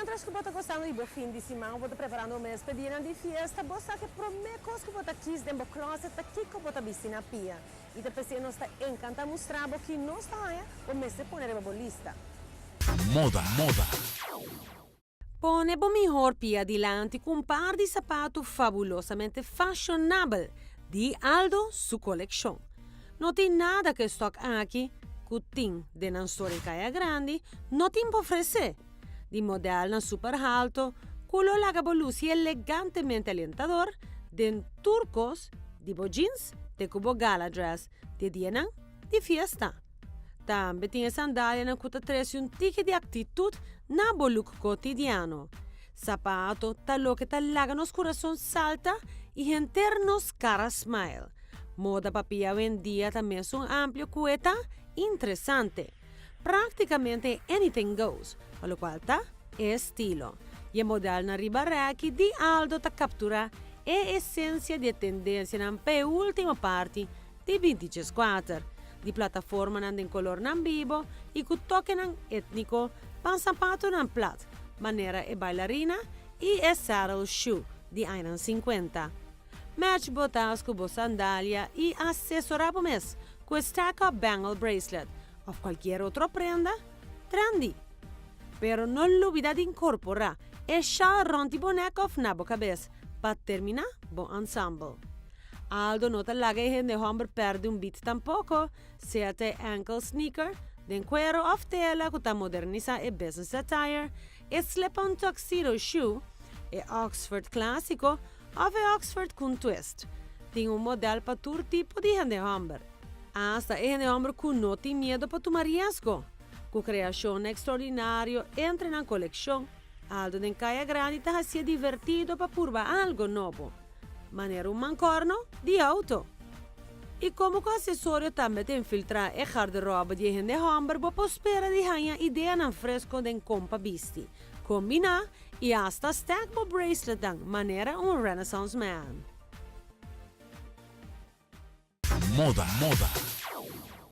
Mientras cu bo ta gozando di bo fin di siman, bo ta preparando mes pa dianan di fiesta, bo sa cu e prome cos cu bo ta kies den bo closet ta kico bo ta bisti na pia. Y ta p'esey nos ta encanta mustra bo ki nos ta haña bo mester pone riba bo lista. Moda, moda. Pone bo mihor pia dilanti cu un par di sapato fabulosamente fashionabel di Aldo su coleccion. No tin nada cu e stock aki cu tin den nan store in Caya Grandi no tin pa ofrece. Di modelnan super halto cu lo laga bo luci elegantemente alentador den tur cos di bo jeans te cu bo gala dress di dianan di fiesta. Tambe tin e sandalianan cu ta trece un tiki di actitud na bo look cotidiano. Sapato ta loke ta laga nos curason salta y henter nos cara smile. Moda pa pia awendia ta mesun amplio cu e ta interesante. Practicamente anything goes, pa locual ta e estilo. Y e modelnan riba reki di Aldo ta captura e esencia di e tendencianan pa e ultimo parti di 24, di plataformanan den colornan bibo y cu tokenan etnico pa sapatonan plat, manera e bailarina y e saddle shoe di añanan 50. Match bo tas cu bo sandalia y acesora bo mes cu e stack-up bangle bracelet of cualkier otro prenda trendy. Pero no lubida di incorpora e shaal rond di bo nek of na bo cabes pa termina bo ensemble. Aldo no ta laga e hende homber perde un beat tampoco, sea ta e ankle sneaker, den cuero of tela cu ta modernisa e business attire, e slip-on tuxedo shoe, e Oxford clasico of e Oxford cu un twist. Tin un model pa tur tipo di hende homber. Hasta e hende homber cu no tin miedo pa tuma riesgo. Cu creacion extraordinario entre nan coleccion, Aldo den Caya Grandi ta hacié divertido pa purba algo nobo, manera un mancorno di auto. Y como cu accesorio tambe ta infiltra e garderobe di e hende homber, bo por spera di haña ideanan fresco den con pa bisti, combina y hasta stack bo braceletnan manera un Renaissance man. Moda, moda.